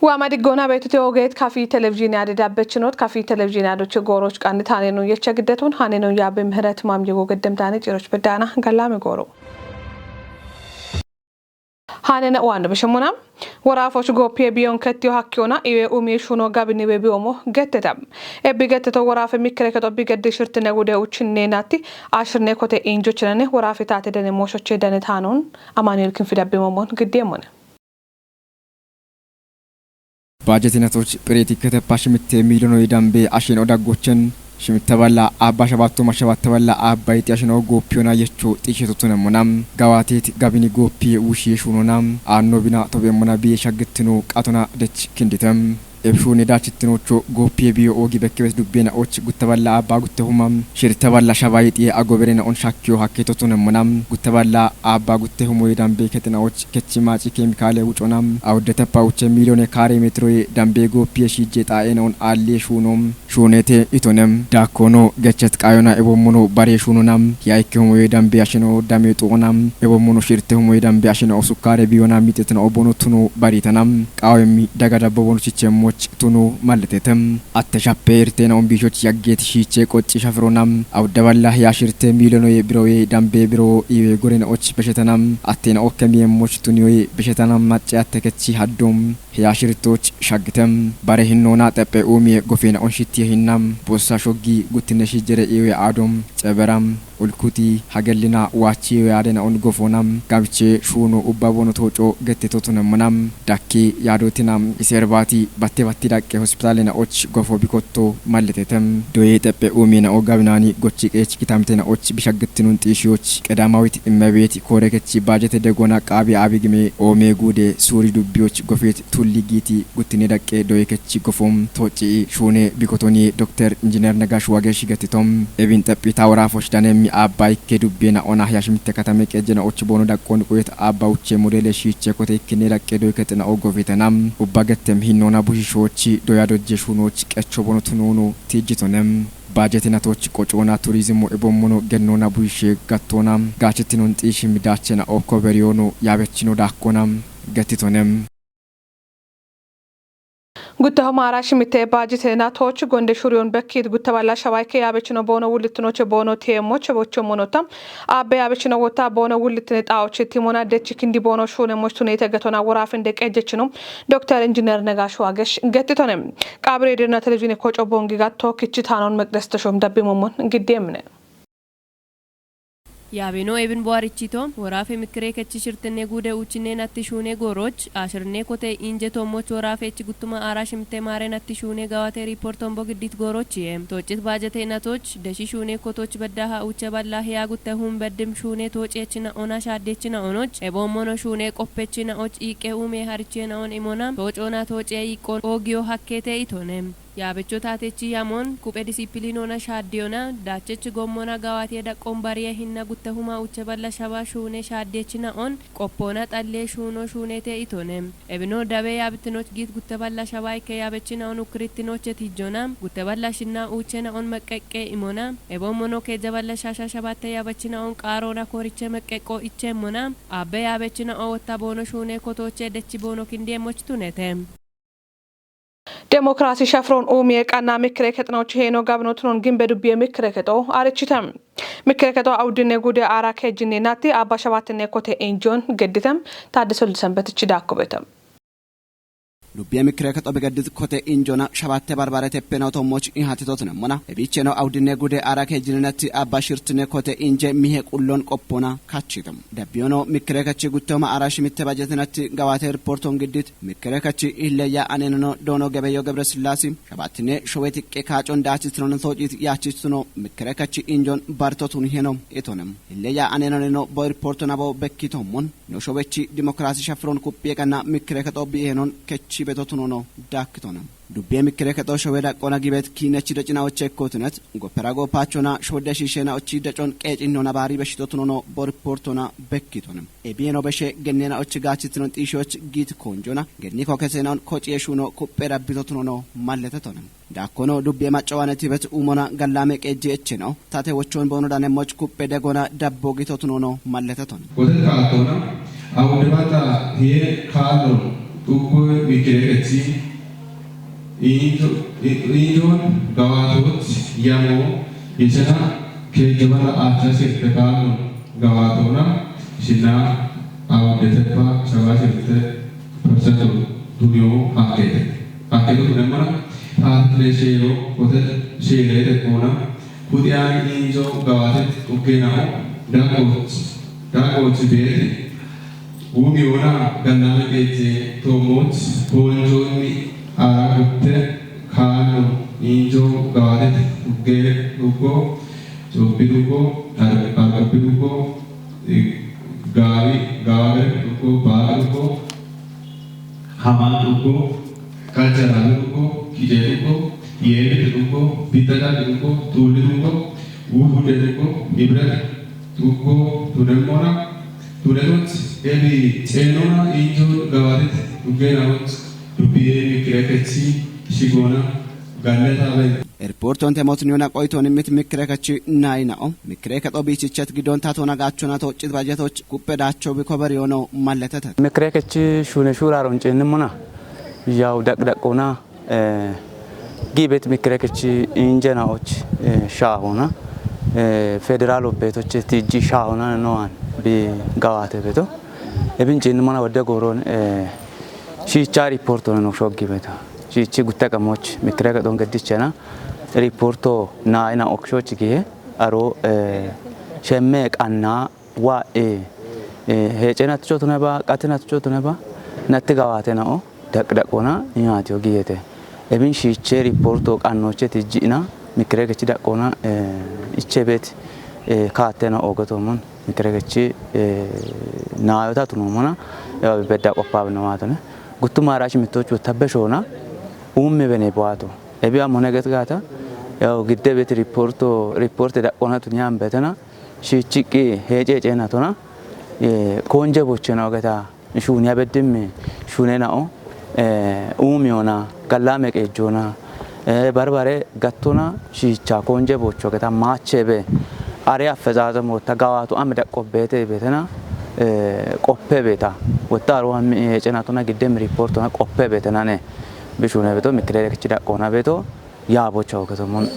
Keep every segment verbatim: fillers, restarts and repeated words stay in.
Waa madigoona beetute ogeet kafi televizhiine ade dabbechinot kafi televizhiine adoche gooroch qanni taanenu yecha giddetun hanenu yaabe ምህረት ማምየጎ ገደምታኔ ጭሮች በዳና ገላሚ ጎሮ hanene waanno bishimuna woraafoch gooppiye biyon kettiyo hakkiyoona iwe umii shuno gabiniwe biyomo gettetam. Ebbi getteto woraafe mikkire kexo bi geddi shirtine gude uchinne natti ashirne kote injochinane woraafe taate dane mooshoche dane taanon Amaanuel Kinfi dabbimomon giddiyeemmone. Baajetinatoch phireeti ketepa shimitte miiliyoono dambe ashin odaggochen shimitte balla abba shabattuma shabatte balla abba ixi ashin ogoppiyona yecho xiishetu tunemmona. Gawatit gabini goppiye wushiye shunona anno bina tobeemmona biye shaggittino qatona dech kinditem. Ebshuni daachittinocho goppiye biyo oogi bekkebet dubbena och gutta balla abba gutte huma shirte balla shaba yixiye agoberena on shakkiyo hakketo tunemmona. Gutta balla abba gutte humoye dambe ketina och kechi maaci kemikaale wucona awudde teppa uche miiliyone kaare meetiroye dambe goppiye shiije xaa'ena on aalliye shuuno. Shuunete itonem daakkono gechet qaayona ebommono bare shuunona. Hiya ikke humoye dambe asheno dame xu'ona ebommono shirte humoye dambe asheno sukkaare biyona mixetina obono tuno baritana. Qaawemmi daga dabbobono chichemmoch tunu malletetem. Atte shappe irtena on biishoch yaggeet shiiche qocci shafirona. Awudda balla hiya shirte miiliyoonoye biroye dambe biro iwe gorena och beshetana. Attena okke miyemmoch tuniyoye beshetana macce atte kechi haddom. Hiya shirtoch shaggitem. Bare hinnoona xeppe uumiye gofena on shittiye hinnam. Bossa shoggi guttine shijjere iwe aadom. Ceberam. Ulkuti hagellina waachi iwe aadena on gofonam. Gabiche shuuno ubba bono tooco gettito tunemmona. Dakki yaadotina iserbati batte batti daqqe hospitaalena och gofo bikotto malletetem. Doye xeppe uumina o gabinani gochi qeech kitamtena och bishaggittinun xiishiyoch qedamawit immebeet koorekechi baajete degona qaabi abigime oome guude suuri dubbiyoch gofeet tulli giiti guttine daqqe doye kechi gofom toocci shuune bikotoni Dokter Injiner Negash Wagesh getitom. Ebin xephi tawraafoch danemmi abba ikke dubbena ona hiyashmitte katame qejjena och boono daqqon quyet abba uche modele shiiche kote ikkine daqqe doye kexena o gofetena. Ubba gettem hinnoona bushishochi doya dojje shuunoch qecho boono tununu tiijjitonem. Baajetinatoch qocoona turizimo ebommono gennoona buishe gattoona. Gaachettinon xiishi midaachena okko beriyoono yaabechino daakkona. Gettitonem. Gutteho maara shimitte baajetinatoch gonde shuriyon bekkit gutte balla shabayke yaabechino boono wullitinoche boono teemmoche bocho monota. Abbe yaabechino wota boono wullittine xaawoche timona dechi kindi boono shuune moch tunete getona woraafinde qejjechino. Dokter Injiner Negash Wagesh gettitonem. Qaabire dirna televizhiine koco bongi gatto kichi taanon Meqdes Teshom dabbimomon giddi emne. Yaabino ebin buwarichito woraafe mikkire kechi shirtinne guude uuchinne natti shuune gooroch ashirne kote inje toommoch woraafe echi guttuma aara shimitte maare natti shuune gawate riporton bogiddit goorochiye. Toocit baajete inatoch deshi shuune kotoch beddaha uuche balla hiya gutte hum beddim shuune toociyechina ona shaaddiyechina onoch eboommono shuune qoppechina och iiqqe uume harichena on imona toocoona toociye iiqqon oogiyo hakkeete itone. Yaabecho taatechi yamon kuphe disipiliinoona shaaddiyona daachech gommona gawatiye daqqon bariye hinna gutte huma uche balla shaba shuune shaaddiyechina on qoppoona xalliye shuuno shuunete itone. Ebino dabe yaabittinoch giit gutte balla shaba ikke yaabechina on ukkirittinoche tijjona gutte balla shinna uuchena on meqqeqqe imona. Ebommono keja balla shasha shabatte yaabechina on qaaroona kooriche meqqeqqo ichemmona. Abbe yaabechina o wotta boono shuune kotooche dechi boono kindiye moch tunete. Demokrasi shafron umiye qanna mikkire kexnoch heeno gabno tunon gimbe dubbiye mikkire kexo arichitem. Mikkire kexo awudinne gude aara kejinne natti abba shabattinne kote injon gedditem. Taadde Soldi Sanbetich daakko betem. Dubbiye mikkire kexo begeddit kote injona shabatte barbare teppena otommoch ihatitotinemmona. Ebicheno awudinne gude aara kejinne natti abba shirtinne kote inje mihe qullon qoppona kachitem. Dabbiyono mikkire kachi guttoma aara shimitte bajetinatti gawate riporton giddit Mikkire kachi ille ya anenono doono Gebeyo Gebre Sillaasi shabattine showeti qe kaacon daachitinono toocit yaachitino mikkire kachi injon bartotun heno itonem. Ille ya anenoneno boy riporto nabo bekkitommon no showechi dimokiraasi shafron kuppiye qanna mikkire kexo bi'enon kechi betotunono daakkitonem. Dubbiye mikkire kexo showe daqqona gibet kiinechi docina oche ekkotinet goppera gooppaachona shodde shiishena ochi docon qeecinno nabaari beshitotunono bo riportona bekkitonem. Ebiyeno beshe gennena och gaachitino xiishoch giit konjona genni kokesena on kociye shuno kuppe rabbitotunono malletetonem. Dakkono dubbiye maccowane tibet umona gallame qejji echeno tate wochon boono danemmoch kuppe degona dabbo gitotunono malletetonem. Gote kaatona awude bata hiye kaallon Ukwe mikire kechi injo injon gawatot yamo yechena ke jabara acha sirte kanu gawatona shina au detepa chaba sirte percento dunyo akete akete tunemana ta le shero kote shere te kona Kudian injo gawate ugenao dakoch dakoch beti. Umi ona ganname ete tomoch konjoni ara gutte kano injo gawate uge ugo chopirugo ar argopi ugo gawi gawi ugo bawi ugo Haman ugo Kajara ugo Kije ugo Yeri ugo Bitara ugo Tuli ugo Uhude ugo Ibra ugo Tunemona Tunemot Ebi Enona Injo Gawarit Ugenawot Dubiemi Kirekechi Shigona Galleta Ben. Erporton temot niona qoiton mit mikirekachi nainao mikireka obichichet gidon tatona gachona to chit bajeto kuppe dacho bi kober yono malletete. Mikrekechi shune shura ron chenimuna yaw dak dakona eh gibet mikrekechi injena och eh shahona eh federal obetoche tiji shahona noan bi gawate beto ebin chenimuna wade goron eh shicha riporto no shoggi beta shichi guttaka moch mikreka don gadichena riporto na ina oksho chige aro eh shemme qanna wa eh eh hecena tucho tuneba qatina tucho tuneba natti gawate nao daq daqona inyati ogiyete ebin shiche riporto qannoche tijjina mikreka chi daqona eh ichebet eh kaatena ogotomon Mikirekechi naayota tunoomona yaw bedda qophaabino maatone guttu maaraashi mittoochu tabbe shoona uumme bene bowaato ebi amone get gaata yaw gidde beti riporto riporte daqqona tunyaan betena shiichiqqi heeceeceenatona koonje bochena ogeta Shuuniya beddimmi shuunena'o uumiyona gallaa meqeejjoona barbare gattona shiicha koonje boocho geta maacheebe are affezaazemoota gawaatu ame daqqobbeete beetena qoppe beeta wotta aro hammi eecenatona giddemmi riippoortona qoppe beetenane bishuune beeto mikkireerekichi daqqoona beeto yaa bocha hogetomon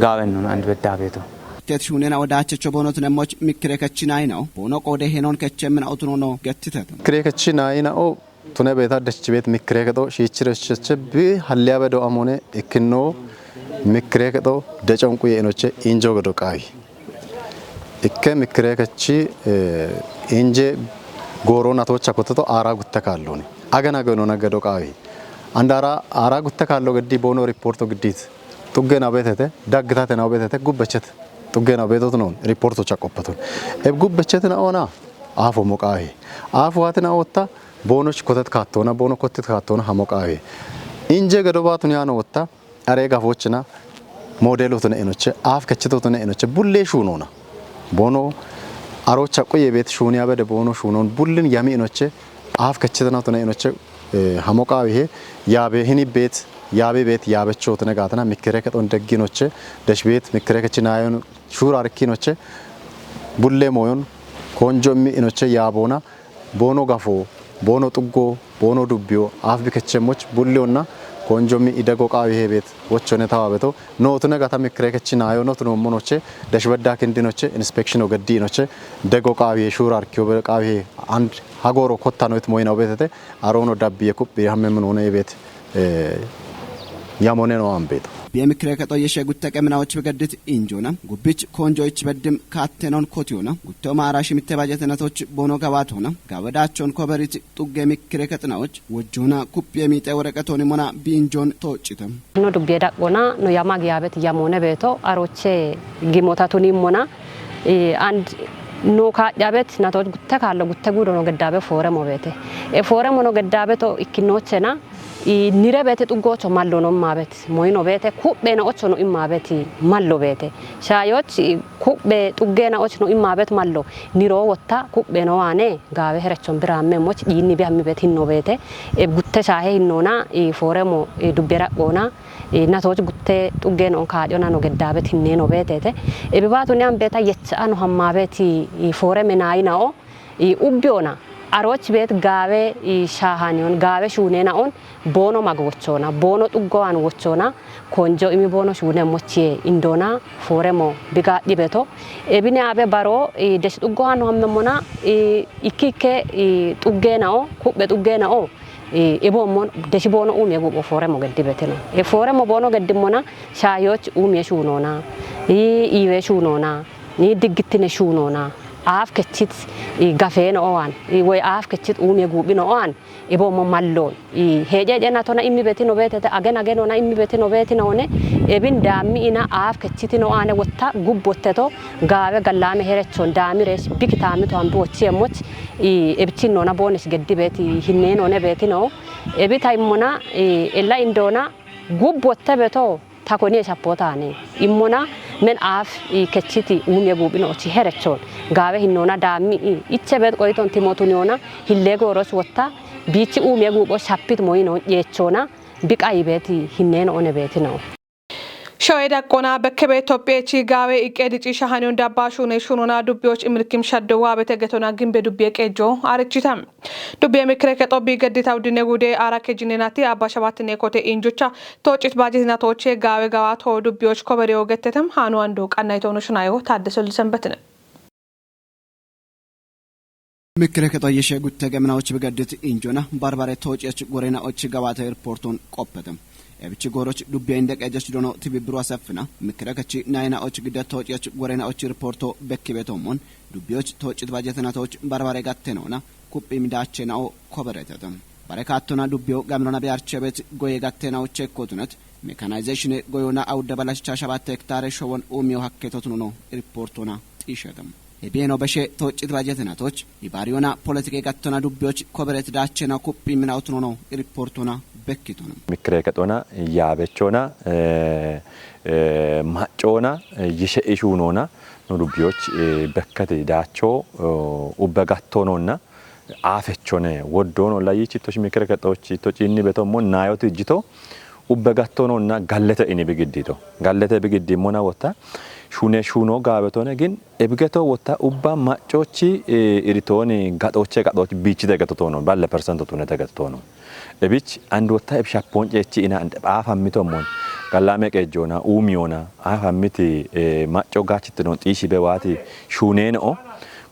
gaawennona andi beddaa beeto Tet shunena odache chobono tunemoch mikkire kachinayinao bono qode henon kechemina otunono gettiteto. Mikkire kachinayinao tune beta dechibet mikkire kedo shichire shiche bi halliya bedo amone ikkinno mikkire kedo decon quye inoche injo gedo qawi. Ikke mikkire kachi inje goro natocha kototo ara gutta kalloni. Agana geno na gedo qawi. Andara ara gutta kallo geddi bono riporto geddit. Xugge na betete, daggitate na betete, gubbechet. Xugge na betot non, riporto cha qoppaton. Eb gubbechet na ona, afo moqahi. Afo hate na otta, bono chikotet kattona, bono kottet kattona ha moqahi. Inje gedo batun yano otta, are gafochna, modelo tun enoche, af kachito tun enoche, bulle shunona. Bono, arocha quye bet shunia bede bono shunon, bullin yami enoche, af kachitana tun enoche, hamoqawihe yaabe hini beet yaabe beet yaabechootene gaatana mikkireke xon degginoche deshbeet mikkireke chinayon shuurarkinoche bulle moyon konjommi inoche yaaboona boono gafo boono xuggo boono dubbiyo aaf bikechemmoch bullionna konjommi idego qaawihe beet wochone tawaabeto nootune gata mikkirekechi naayo notunoommonoche deshbedda kindinoche inspekshino geddiinoche dego qaawihe shuurarkiyo qaawihe and hagooro kottanoyt moyinaw beetete Aroono dabbiye kuphi hamme minoone ebeet yamone no ambeeto. Biye mikreke to yeshe gutte qeminawoch begeddit injona gubbich konjo ich beddim kaattenon kotiyona gutte omaara shimitte bajetenatoch bono gawaatona gawedachon koberit xugge mikreke xinawoch wojjona kuphiye miixe woreqetoni mona biinjon tooccite. No dubbiye daqqona no yama giyaabet yamoone beeto aroche gimota tunimmona and no kaa'yabet natoch gutte kaallo gutte guudo no geddaabe fooremo beete. E fooremo no geddaabeto ikkinoochena nire beete xuggoocho mallo no immaabet moyino beete ku'bbeena ocho no immaabet mallo beete. Shaayoch ku'bbe xuggeena och no immaabet mallo niroo wotta ku'bbeeno waane gaawe herechon biraamme moch dhiinni bihammi bet hinno beete gutte shaahe hinnoona fooremo dubbe raqoona natooch gutte xuggeeno on kaacona no geddaabet hinneeno beeteete ebibaatuni ambeeta yecha'a no hammaabet fooreme naayinao ubbiyoona aroch bet gaawe, i, shaahaniyon, gaawe shuunena'on, boono mag wochona, boono xuggowan wochona, konjo imi boono shuunemmoch ye indoona, fooremo bigaadhi beto. Ebine abe baro, i, desh xuggowan hammemmona, i, ikke ikke, i, xuggena'o, kubbet xuggena'o, i, iboommon deshi boono uumiye guupho fooremo geddi betino. E fooremo boono geddimmona, shaayoch uumiye shuunona, i, iiwe shuunona, ni diggittine shuunona, aaf kechit, i, gafeena'o an, i, woy aaf kechit uumiye guuphino'o an, iboommo malloon, i, heeje heejenatona immi betino beetete, agen agenona immi betino beetinoone, ebin daammi ina aaf kechitino ane wotta gubbotteto, gaawe gallaame herechon daamiresh bikitaamito ambi wochiyemmoch, i, ebichinnoona boonesh geddi beeti hinneenone beetino. Ebi taimmona, i, ella indoona gubbotte beto, ta koni eshapotaane. Immona men aaf, i, kechiti uumiye guuphinochi herechon gaawe hinnoona daammi, i, iche bet qoiton timotuniyoona, hille gooros wotta, biichi uumiye guupho shapit moyino yeechona, biqa i, beeti hinneena'one beetino. Shoye daqqona bekkebe Itophiyechi gaawe iqqe dici shahaniyon dabba shuune shuunona dubbiyoch imilkim shaddo waabete getona gimbe dubbiye qeejjo arichita. Dubbiye mikkire kexo bi geddita uddine gude aara kejjinenati abba shabatine kote injocha toocit baajetina tooche gaawe gawa too dubbiyoch koberiyo gettetem haanu ando qannaytoonu shunayo Taaddese Ollisenbetine. Mikkire kexo yeshe gutte geminawoch bigeddit injona barbare toociyach gorenaoch gawate irporton qoppetem. Ebichi gooroch dubbiye inde qeejach dono tibibbiru aseffina. Mikkire kechi nayinaoch gidde toociyach gorenaoch irporto bekkibe tommon. Dubbiyoch toocit baajetinatoch barbare gattenoona. Kuphi midaache na'o koberetete. Bare kaattona dubbiyo gamlona biyarchebet goye gattena uche kotunet. Mekanayzeshine goyona awudda balash chashabat hektare showon uumiyo hakke totunono irportona xiishetem. Hebieno beshe toocit bajetenatoch ibariyona politike gattona dubbiyoch koberet daachena kuphi mina utunono irportona bekkitono. Mikkire kexona yaabechona, eh, eh, maccona, eh, yishe ishunona, no dubbiyoch, eh, bekkati daacho, eh, ubbe gattononna, aafechone, woddoono layichi tosh mikkire kexochi, to ciinni betommon naayoti jito, ubbe gattononna gallete ini bigiddito. Gallete bigiddimmona wotta, shune shuno gaabetone gin, ebigeto wotta ubba maccochi, eh, iritooni gaxoche gaxochi biichite getotono, balle persento tunete getotono. Ebich and wotta ebishappoon ceechi ina and aafammitomon, gallame qeejjoona, uumiyona, aafammiti, eh, macco gaachitino xiishi bewaati shuuneenoo,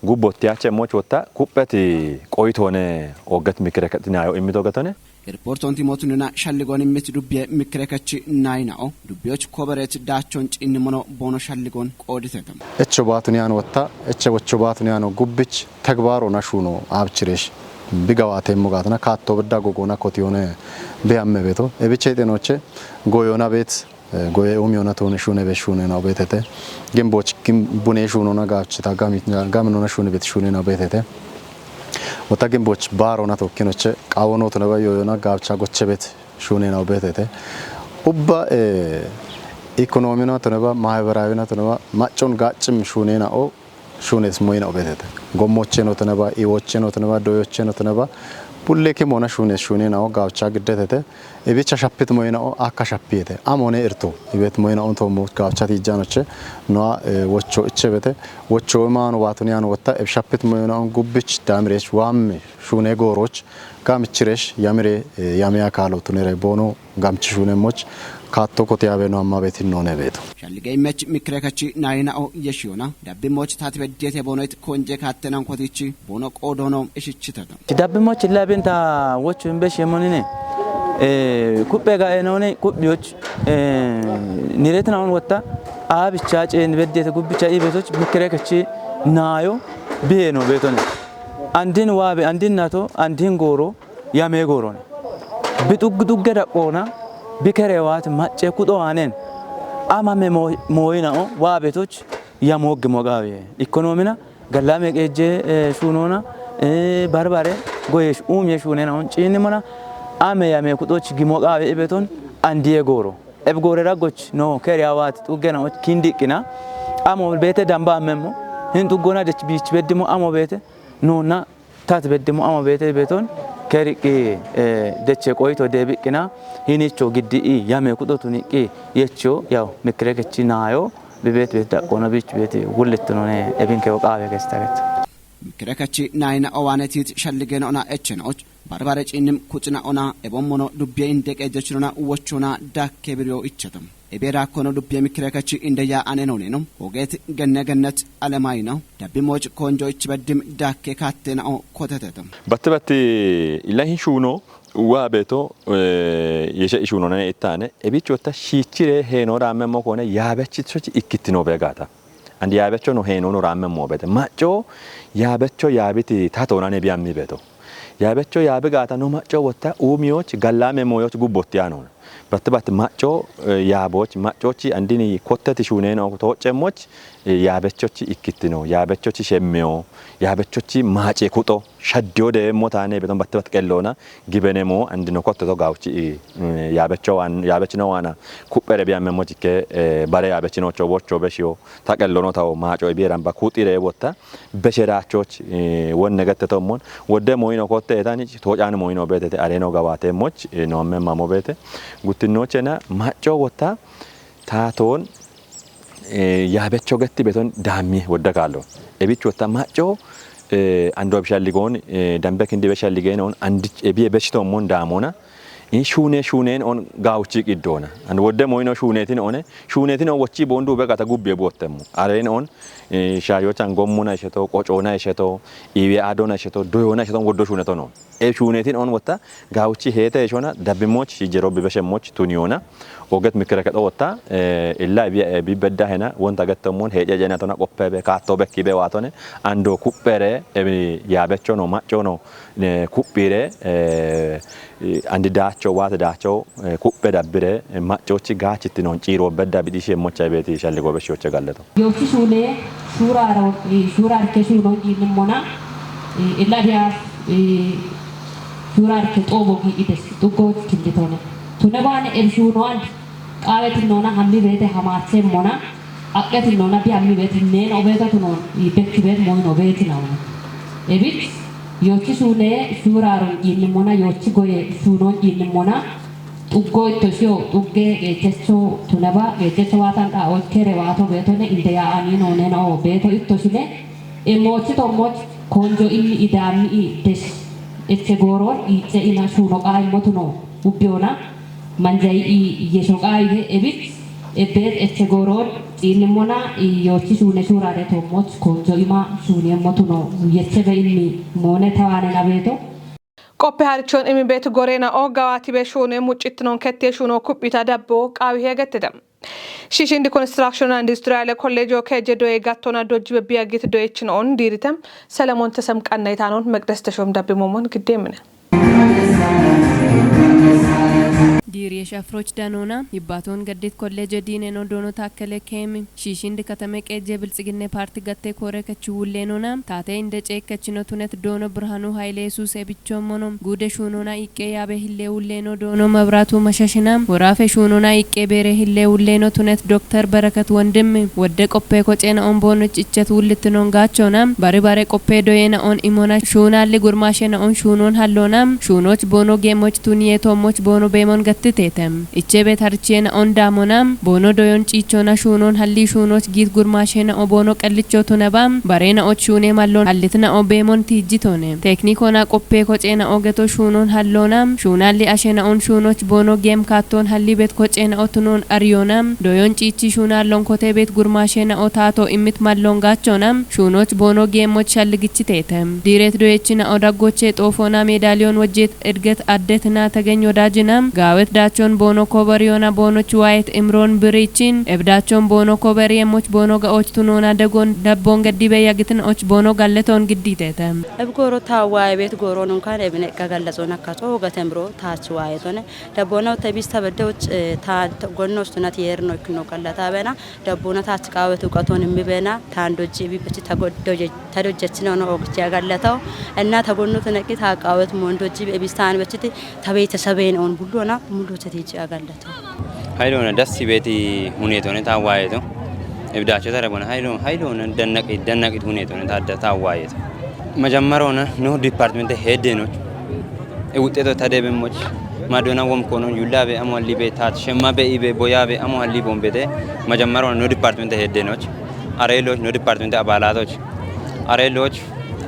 gubbottiyache moch wotta, kupheti qoyitoone, oget mikkire kexinayo immito getone. Irportonti motunina shalligon immit dubbiye mikkire kechi nayinao, dubbiyoch kobereet daachon ciinnimono boono shalligon qooditete. Echo baatun yaano wotta, eche wocho baatun yaano gubbich tegbaro nashuno abchiresh. Bigawatemmo gaatna kaatto bedda gogona kotiyone beyamme beto. Ebiche xenoche goyona bet, eh, goye umiyona tone shune be shune na obetete. Gimboch gim-, bune shunona gaabchita gami-, gaminona shune bet shune na obetete. Wota gimboch baarona tokkinoche qawono tone ba yoyona gaabcha goche bet shune na obetete. Ubba, eh, ikonomina tone ba, mahabaraawina tone ba, maccon gaccim shune na o, shunes moyina obetete. Gommocheno tone ba, iwocheno tone ba, doyocheno tone ba, bulle kimona shunes shune na o gaabcha giddetete. Ebicha shapit moyina o akka shapiyete. Amone irto. Ibet moyina on tomo gaabcha tijjanoche. Noa, eh, wocho ichebete. Wocho imano batun yano wotta, eb shapit moyina on gubbich damirech wamme shune gooroch. Gamichiresh yamire, eh, yame akalo tunere boono gamchi shunemoch kaatto kote yabe no amma betin none beto. Shallige imech mikkire kechi nayinao yeshiyona. Dabbi moch tati beddiyete boono it konje kaattenan kotichi boono qoodono ishichitata. Ti dabbi moch illa binta wochu imbe shemonine. Eh, kuppe ga enone kuppiyoch, eh, niretina on wotta. A bicha ceen beddiyete gubbicha ibetoch mikkire kechi nayo biyeno betone. Andin wabe, andin nato, andin gooro, yame goorone. Bi xuggi xugge daqqoona, bi kerewaati macce kuxo aaneen. Ama me mo-, mooyina'o waa betoch yamooggi moqaawe. Ikkonoomina, gallame qeejje, eh, shuunoona, eh, barbare, goyesh, uumye shuuneena'on ciinnimona, ame yame kuxoch gimoqaawe ibeton andiye gooro. Eb goore raggoch no, keriyawaati xuggena'och kindiqqina, amo beete damba ammemmo, hin xuggona dech biich beddimo amo beete, noonna Tat beddimo amo beete beton, keriqqi, eh, deche qoyito deebiqqina, hinicho giddi i yame kuxo tuniqqi yecho, yaw, mikkire kechi nayo, bibet bet daqqono bich bet wullittino ne ebinke o qaawe gestaret. Mikire kachi naayina owaanetiit shalligeeno ona echenoch. Barbare ciinnim kuxina ona ebommono dubbiye inde qeejjechinona wochona dakke biriyo ichetam. Ebeera kono dubbiye mikire kachi inde ya anenoneno. Ogeet genne gennet alemayino. Dabbi moch konjo ichibeddim dakke kattena o kotetetam. Batti batti ilahin shuuno uwa beeto, eh, yeshe ishuunonene ittaane. Ebichotta shiichire heeno raammemmo koone yaabechichochi ikkittino beegaata. And yaabechono heenono raammemmo beete. Macco yaabecho yaabiti tatoonane biyammi beeto. Yaabecho yaabi gaata no macco wotta uumiyoch gallaame mooyoch gubbotti yaanoona. Batti batti macco, eh, yaaboch, maccochi andini kotteti shuuneeno tooccemmoch, eh, yaabechochi ikkittino, yaabechochi shemmeyo, yaabechochi maace kuxo, shaddiyo deemmo taane beton batti batti qelloona, gibenemo andino kotteto gaawuchi, eh, yaabecho waan-, yaabechino waana kuphere biyammemmoch ikke, eh, bare yaabechinocho wocho beshiyo, ta qellono tawo maaco ibieran ba kuxire wotta, besheraachoch, eh, wonne gettetommon, wodde moyino kotte etani, toocaan moyino beetete, areeno gawaateemmoch, eh, noomme mamo beete, guttinnochena macco wotta, taatoon, eh, yaabecho getti beton daammi wodda kaallo. Ebich wotta macco, eh, ando bishalligoon, eh, dambe kindi beshalligeen on andi ebiye bechitommon daamona. In shuune shuuneen on gaawuchi qiddoona. And wodde moyino shuuneetin one, shuuneetin on wochi boondu be gata gubbiye buottemmo. Areen on, eh, shaayochan gommuna isheto, qocoona isheto, iwe adona isheto, doyona isheto, woddo shuuneto no. E shuuneetin on wotta, gaawuchi heete ishona, dabbimoch, shijero bibeshemmoch, tuniyona. Oget mikire kedo wotta, eh, illa bi, eh, bibedda hena, wonta gettommon, heeje jenatona qoppebe, kaatto bekki be waatone, ando kuppere, ebi yaabechono, maccono, ne kuppire, eh, eh, andi daacho, waate daacho, eh, kuppe dabbire, eh, maccochi gaachitti non ciiro bedda bidishe mocha beeti shalli gobe shoche galleto. Yoochi shuune shuuraro, eh, shuurarke shuunon iinimmona, eh, illa diya, eh, shuurarke xoobo gi ides, xuggo kinditone. Tune baane el shuuno andi, qaaweti noona hammi beete hamaachemmona, aqqeti noona bi hammi beete neen obeegatu noon, i bekki beet moyin obeeti nauna. Ebich, yoochi shuune shuuraron iinimmona, yoochi goye shuunon iinimmona, xuggo itto shiyo, xugge geejjecho tuneba, geejjecho waatan dha olkere waato beetone, inde ya ani noonena o beeto itto shine, e moochi tommoch konjo inni idaammi i desh, eche gooron iiche ina shuuno qaayimmotu no, ubbiyona, manjay i yesho qaayide ebich, ebbeet eche gooron, xiinnimmona i yoochi shuune shuurade tommoch konjo ima shuuniyemmotu no, yeche be inni moone tawaane nabeeto. Qoppe harichon imi beetu goreena o gawaati be shuune muccittinon kettiye shuuno kuphita dabbo qaawi heegettete. Shishindi Construction and Industrial College o keje doye gattona dojji be biyagit doyechinoon diirite Selemon Tesem qanna itaanon Meqdes Teshom dabbi momon giddeemine. Diiriye shafroch danona, hibbaton gaddit kolleje diineno doono taakkele keemi. Shiishindi katame qeejje Biltsiginne Paarti gatte koore kechi wulleenona, taate inde ceekkechino tunet doono Birhanu Hayile Yesuus ebichoommono, guude shuunona iqqe yaabe hille wulleeno doono Mabraatu Mashashina, woraafe shuunona iqqe beere hille wulleeno tunet Dokter Barakat Wondim, wodde qoppe koceena omboono cicchet wullittinon gaachona, bari bare qoppe doyeena on imona shuunalli gurmaashena on shuunon halloona, shuunoch boono geemoch tuniye toommoch boono beemon gattiteete. Ichebe tarchiena on daamona, boono doyon ciichona shuunon halli shuunoch giit gurmaashena o boono qallicho tunaba, bareena och shuune mallon hallitina o beemon tiijjitoone. Teknikona qoppe koceena o geto shuunon halloona, shuunalli ashena on shuunoch boono geem kaatton halli bet koceena o tunon ariyoona, doyon ciichi shuunallon kote bet gurmaashena o taato immit mallon gaachona, shuunoch boono geemoch shalligichiteete. Diiret doyechina o daggoche xoofona meedaliyon wojjeet Edget Addetina Tegeny Wodajina, Gaawet Daachon Boono Kober Yoona Boonoch Waayet Imroon Biriichin, Ebdaachon Boono Kober Yemmoch Boono Ga'ooch Tunoona Degoon Dabboon Gaddibe Yagitin Och Boono Galletoon Giddiiteete. Eb gooro taa waaye beet gooroon unkaan ebine gagallaxoon akka xoo gatem biro taach waayetone. Dabboona utte bis tabedde uch, eh, taa gonno ustunat yeerno ikkino gallataa beena. Dabboona taach qaawet uqatoon immi beena. Taan dojji ibi bechi ta go-, doje-, ta dojjechina ono ogichi agallataw. Enna ta gonno tuneqqi taa qaawet moon dojji ibi ebis taan bechiti ta beetesebeen oon bulloona mullocheti ichi agallataw. Hayloona das beeti huneetone taa waayeto. Ebdaacho tara bona hayloon, hayloona dannaqi, dannaqi huneetone taa, taa waayeto. Majammaroona no dipartmente heeddeenoch. E wuxxeeto ta deebemmoch. Madoona wom koonon yullaabe amo hallibe taat shemma be'ibe boyaabe amo halli bombete. Majammaroona no dipartmente heeddeenoch. Areeloch no dipartmente abaalaatoch. Areeloch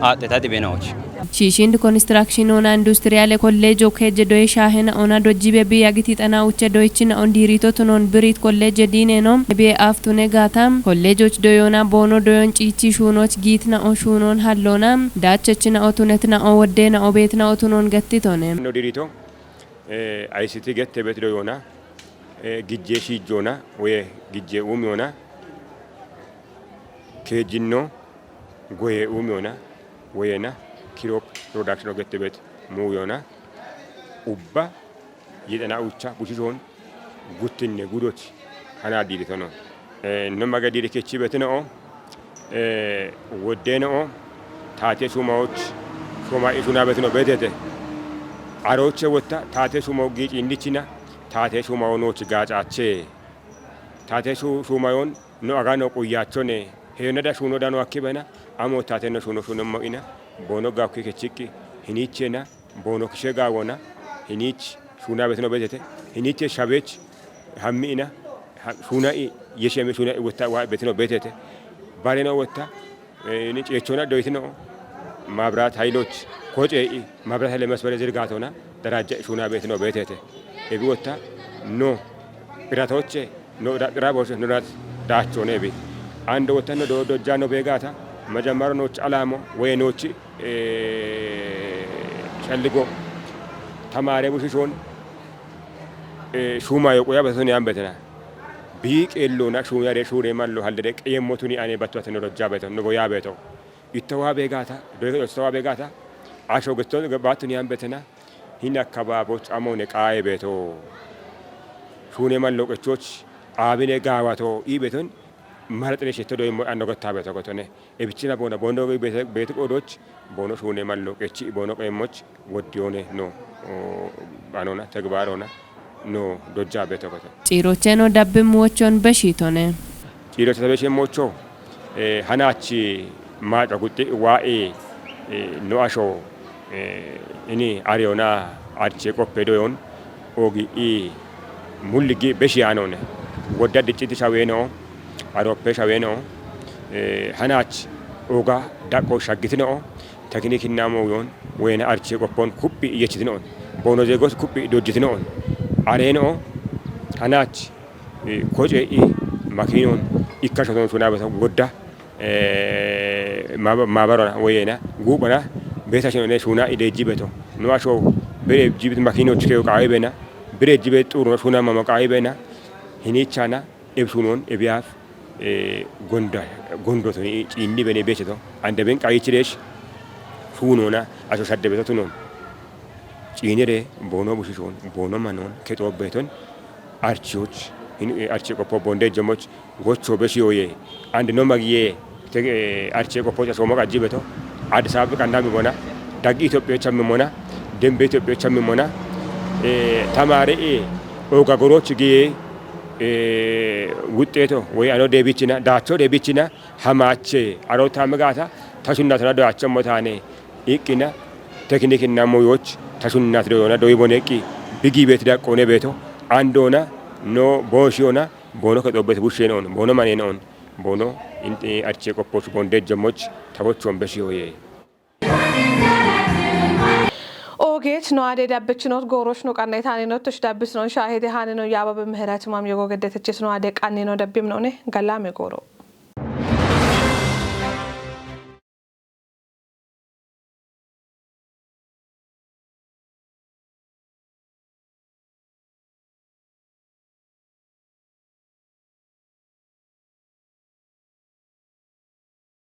Aadheta xibenoch. Shiishind Konistiraakshinoona Induustiriyale Kolleejo keejje doye shaahena ona dojjibe bi yagiti xana uche doyichina on diirito tunon biriit kolleejje diineeno biye aaftune gaata kolleejoch doyoona boono doyon ciichi shuunoch giitna o shuunon halloona daachechina o tunetna o woddeena o beetna o tunon gattitone. No diirito eh, ayisiti gette bet doyoona eh, gijje shiijjoona woye gijje uumiyoona keejjinno goye uumiyoona woyena kirop production o gette bet muuyoona ubba yexena ucha bushishoon guttinne gudoch hana diiritono. Eh, no mage diiri kechi betino'o eh, woddeno'o taate shuumawoch shuuma ishuna betino betete. Arooche wotta taate shuumawo giicinnichina taate shuumawo nooch gaacaache. Taate shu- shuumayoon no agano quyaachone heyonna da shuuno dano akki bena amo taate no shuuno shuuno mo'ina boono gaakki kechiqqi hiniichena boono kishe gaawona hiniich shuuna betino betete hiniiche shabeech hammi'ina ha- shuuna'i yesheme shuuna'i wotta waa betino betete. Bareno wotta eh, ni ceechona doyitino maabiraat hayiloch kocee'i maabiraat hayile mesmere zirgaatona darajja shuuna betino betete. Ebi wotta no phiratoche no da- phira borshe no rat daachone ebi. Ando wotta no do- dojja no beegaata majamaro nooch alaamo woye nooch eh, shalligo tamaare bushishoon eh, shuumayo quya beton yaan betena. Bii qeelloona shuuyare shuure mallo hallire qeyemmotuni ane battuwate no dojja beto no boya beto. Ittawa beegaata doyito ittawa beegaata asho getto baattuni yaan betena. Hin akkabaaboch amoone qaaye beto. Shuune mallo qechoch aabine gaawato ii beton maraxine shetto doyimmo anno gotta beto gotone. Ebichina boona boondo beeti qoodoch boono shuune mallo qechi boono qeemmoch woddiyoone no anona tegbaarona no dojja beto goto. Ciirocheno dabbim wochon beshiitone. Ciirochata beshemmocho eh, hanachi maaco guxxi waa'e eh, no asho eh, ini ariyona arche qoppe doyon ogi i mulli gi beshi yaanone. Wodda dicciti shaweeno aroppe shaweeno eh, hanach oga daqqo shaggitino tekinikinna mooyon weyna arche qoppon kuphi yechitino boono zeegos kuphi dojjitino areeno hanach eh, koce i makinon ikka shoton shuna besa wodda eh, mab- maabarona woyena guuphana beeta shinone shuna ideejji beto no asho bere jibit makinoch keyo qaawi bena bere jibe xuurono shuna mama qaawi bena hinichana eb shunon ebiyaaf eh, gonda gondoto ciinni bene becheto ande ben qayichiresh shunona asho shadde beto tunon ciinire boono bushishon boono manon kexo beton archiyoch hin- eh, archi qoppo bonde jomoch gocho beshiyoye and no magiye te- eh, archi qoppo somo qajji beto Addis Ababa qannami mona daggi Itophiyoch ammi mona dembe Itophiyoch ammi mona eh, tamaare e oga goroch giye eh, wuxxeto woy ano deebichina daacho deebichina hamaache aro taame gaata tashunnatona doyachommo taane iqqina tekinikinna moyoch tashunnat doyona doyi boneqqi bigi beeti daqqoone beeto andoona no booshiyona boono kexobbet bushsheenoon boono maneenoon boono in- arche qoppoch bondejjommoch tawochon beshiyoye. Oogeet no aade dabbichinot gooroch no qanne taaninotoch dabbisinon shaahide haanino yaababe mihirat mam yogo geddetechis no aade qannino dabbimnoone galaame gooro.